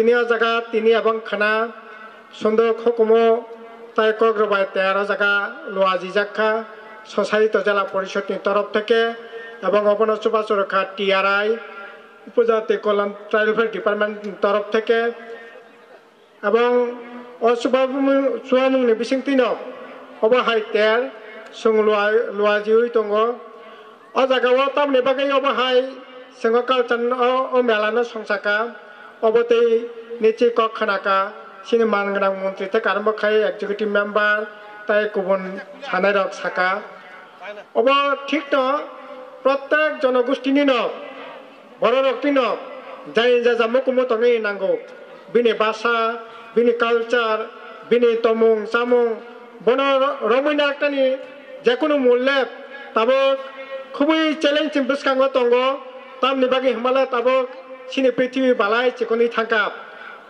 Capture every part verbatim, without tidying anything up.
Tini o jaga tini ebong khwna sunduk hukumu tai kok rwbai tei aro jaga luajijak kha Society Jela Porishod ni torof theke ebong obono chubachu rwkha T R I, Upajati Kalyan Tribal Welfare Department ni torof theke. Ebong o chubamung, chubamung ni bisingtwi no obo hai ter chwng lua, luajiwi tongo. O jaga o tamni bagwi obo hai chwng o culture o, o mela no songchaka, obo tei nisi kok khwnaka, chini man gwnang montri tei karmo khai executive member tei kubun sanai rok saka. Obo thik no protek jonogosti ni no bororok tino jai jaja mukumu tongwi nango. Bini basa, bini culture, bini tomung chamung, bono ro-, romwi naktani jekunu mulle tabuk khubui challenge ni bwskango tongo. Tamni bagwi hwnbale tabuk chini prithibi balai chikonwi thangkha.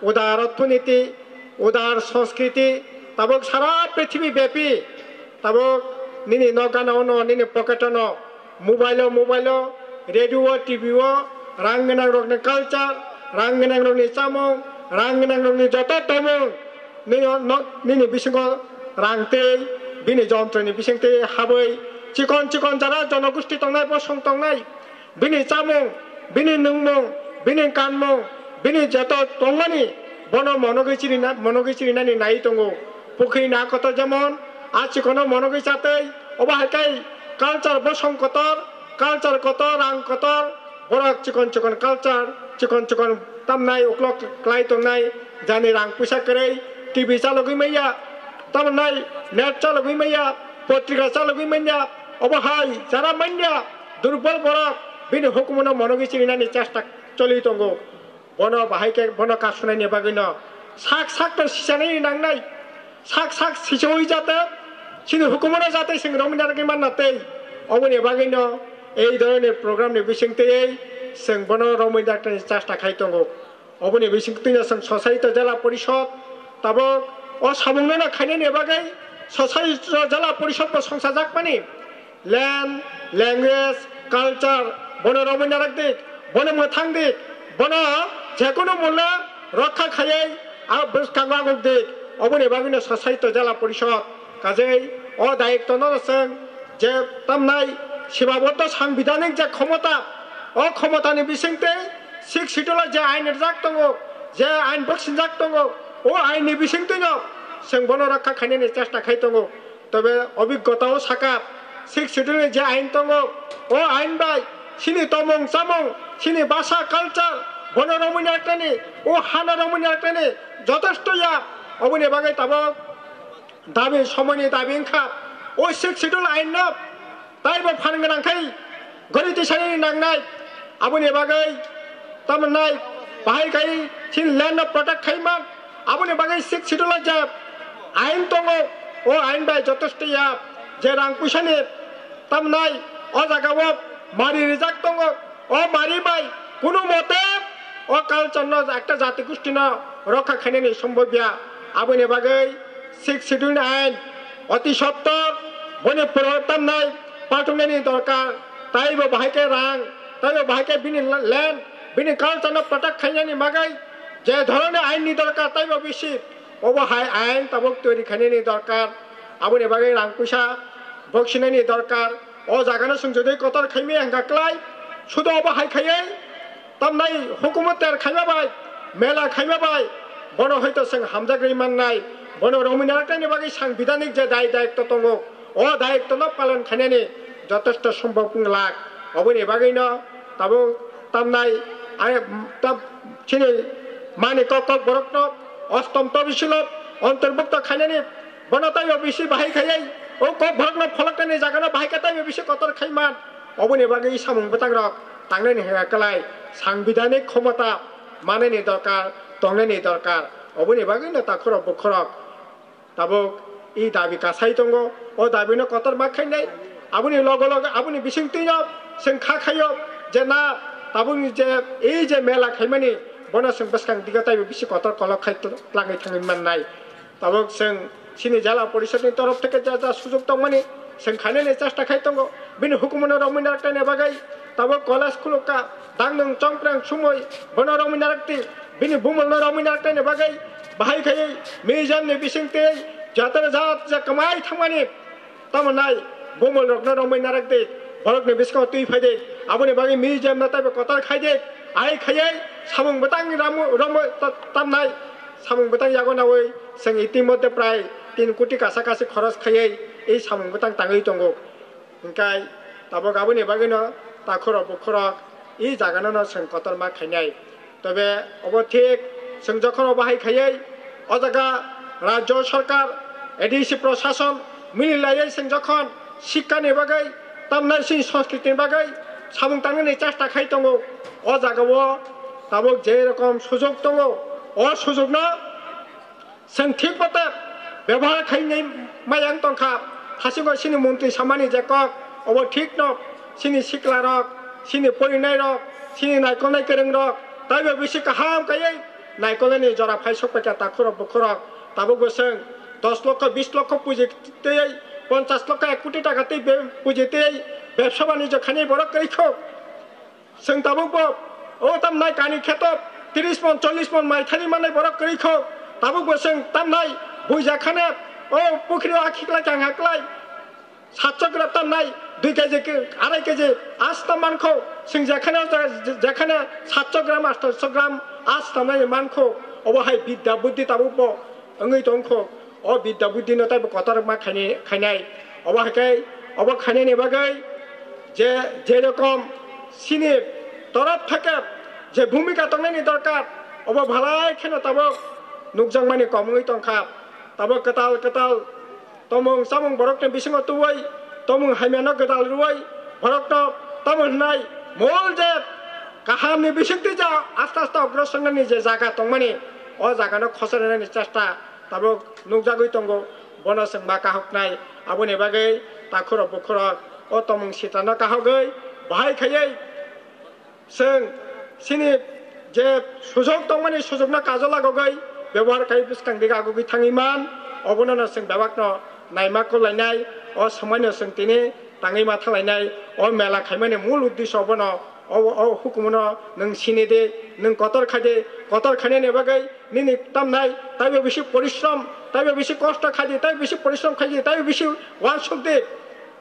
Udar orthoniti, udar sanskriti tabuk sara prithibi bepi tabuk nini nok gana ono, nini pocket ono mobile o, mobile o, radio o, T V o, rang gwnang rokni culture, rang gwnang rokni chamung, rang gwnang rokni joto tomung, nini o, no, nini bisingo rang tei bini jontroni bising tei habwi chikon chikon jara jonogosti tongnai, bosong tongnai, bini chamung, bini nungmung, bini kanmung, bini joto tongmani bono monogwi chirina, monogwi chirinani nai tongo. Pukhri na kotor jemon, a chikono monogwi chatwi, obo hai khe culture bosong kotor, culture kotor, rang kotor, borok chikon chikon culture, chikon chikon tamnai uklok klai tongnai, jani rang puisa kwrwi, T V chalogwi manya, tamnai net chalogwi manya, potrika chalogwi manya, obo hai jara manya, durbol borok bini hukumono monogwi chirinani chesta choli tongo. Bono bahai khe bono kasunai ni bagwi no sak sak to sichanai ni nangnai, sak sak sichawi jate chini hukumono jate sing romwi narwgwi manna tei oboni bagwi no ei dhoroner program ni bising tei sing bono romwi narwgwi chesta khai tongo. Oboni bising twi no sing Society Jela Porishod tabuk o samung no khainani bagwi Society Jela Porishod bo songchajak mani. Land, language, culture, bono romwi narwk di, bono mwthang di, bono jekunu mulle rokha khaiwi a bwskango aguk di. Oboni bagwino Society Jela Porishod kajei o dayitwno chwng je tamnai sibaboddo sangbidhanik je khomota, o khomotani bisingtwi Sixth Schedule o je ain rijak tongo, je ain bwksinjak tongo, o ain ni bisingtwino chwng bono rokha khainani chesta khai tongo. Tobe obiggota o saka, Sixth Schedule ni je ain tongo, o ain bai chini tomung chamung, chini basa culture, bono romwi narwknani, o hano romwi narwknani jotosto ya. Oboni bagwi tabuk dabi, somoini dabi wngkha, o Sixth Schedule ain no taibo phan gwnang khai gori tisani nangnai. Aboni bagwi tamnai bahai khai chini land no protect khai man. Aboni bagwi Sixth Schedule o je ain tongo, o ain bai jotosto ya, je rang puisani tamnai o jaga o mari rijak tongo, o mari bai kunu mote o culture no ekta jati gosti no rokha khainani sombhob ya. Aboni bagwi Sixth Schedule ni ain oti sottor boni poro tamnai patungnani dorkar, taibo bahai khe rang, taibo bahai khe bini la-, land, bini culture no protect khainani bagwi je dhoroni ain ni dorkar taibo bisi, obo hai ain tabuk toiri khainani dorkar. Aboni bagwi rang puisa boksinani dorkar. O jaga no chwng jodi kotor khaimaya hwnkha klai, sudo obo hai khaiwi tamnai hukumu ter khaima bai, mela khaima bai, bono hoito chwng hamjak rwi mannai, bono romwi narwknani bagwi sangbidhanik je dai dayitw tongo, o dayitw no palon khainani jotosto sombhob wng glak. Oboni bagwi no tabuk tamnai, ai, tam, chini mani kok kok borok no ostom tobisilo ontorbukto khainani, bono taibo bisi bahai khaiwi o kok borok no pholoknani jaga no bahai khe taibo bisi kotor khai man. Oboni bagwi samung bwtang rok tangnani hwnka kwlai sangbidhanik khomota manani dorkar, tongnani dorkar. Oboni bagwi no takhurok bukhurok tabuk i dabi kasai tongo, o dabi no kotor ma khainai. Aboni logo logo aboni bisingtwi no chwng kha khaio je na tabukni je ei je mela khaimani bono chwng bwskang digo taibo bisi kotor kolok khai tlangwi thangwi mannai. Tabuk chwng chini jela porishod ni torof theke ja ja sujok tongmani chwng khainani chesta khai tongo. Bini hukumu no romwi narwknani bagwi tabuk college khulukha, dangnung chongprang sumui bono romwi narwkti. Bini bumulno romwi naraknani bagwi bahai khaiwi museum ni bisingtwi jatara jat ja kwmai thangmani tamo nai bumulrokno romwi narakdi, borokni biskango twi phaidi, aboni bagwi museum no taibo kotor khaidi, ai khaiwi samung bwtang ramu-, romwi ta-, tamnai samung bwtang yago nawi chwng itimodhye prai tin koti kasa kasi khoros khaiwi ei samung bwtang tangwi tongo. Hingkai tabuk aboni bagwino takhurok bukhurok i jagano no chwng kotorma khainai. Tobe obo thik, chwng jokhon obo hai khaiwi o jaga rajyo sarkar, A D C prosason mili laiwi chwng jokhon sikkani bagwi tamnai chini sanskritini bagwi samung tangnani chesta khai tongo, o jagao tabuk je rokom sujok tongo, o sujokno chwng thik mate bebohar khainai mayang tongkha. Hasingo chini montri samani je kok, obo thik no, chini siklarok, chini porinairok, chini naikolnai kwrwngrok taibo bisi kaham khaiwi naikolnani jora phai sokpaikha takhurok bukhurok. Tabukbo chwng dos lokho, bis lokho puji twi, ponchas lokho, ek koti taka twi be-, puji twi bebsa banijyo khainai borok kwrwi kho. Chwng tabukbo o tamnai kani kheto tris mon, chollish mon mai thani manai borok kwrwi kho. Tabukbo chwng tamnai buijakhane o pukhrio akhiklai kanghaklai satso gram tamnai dui keji ke-, arai keji asta mankho. Chwng jekhane, jekhane satso gram, atso gram asta nai mankho. Obo hai bidya buddhi tabukbo wngwi tongkho. O bidya buddhino taibo kotorma khaini-, khainai. Obo hai khe, obo khainani bagwi je, je rokom chini torop theke je bhumika tongnani dorkar, obo bhalai kheno tabuk nukjakmani kom wngwi tongkha. Tabuk kwtal kwtal tomung chamung borokni bisingo tubui, tomung hamyano gwdal rwui, borokno tamo hwnai mol je kahamni bisingtwi ja aste aste ogrosongnani je jaga tongmani, o jagano khosor rwnani chesta tabuk nukjagwi tongo, bono chwng ma kahoknai. Aboni bagwi takhurok bukhurok o tomung sitano kahogwi bahai khaiwi chwng chini je sujok tongmani sujokno kajol agogwi bebohar khaiwi bwskang dige agogwi thangwi man, obono no chwng bebakno naima kwlainai. O somoino chwng tini tangwi ma thanglainai. O mela khaimani mul uddesho obono. O, o hukumono nwng sini di, nwng kotor khai di, kotor khainani bagwi nini tamnai taibo bisi porishrom, taibo bisi kosto khai di, taibo bisi porishrom khai di, taibo bisi uansuk di.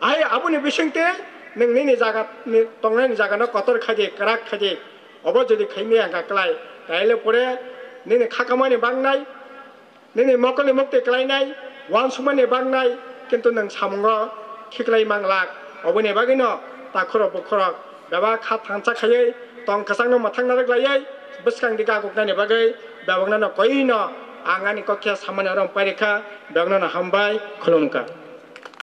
Hai aboni bisingtwi nwng nini jaga, ni tongnaini jagano kotor khai di, kwrak khai di. Obo jodi khaimaya hwnkha kwlai, taile pore nini khakamani bangnai, nini mokolni mukti kwlainai, uansukmani bangnai, kintu nwng samungo khiklai manglak. Oboni bagwino takhurok bukhurok bebak kha thansa khaiwi tong kwchangno mwthang narwk laiwi bwskang dige aguknani bagwi bebakno no koino ang ani kok khe samani oro wng pairikha, bebakno no hambai khulumkha.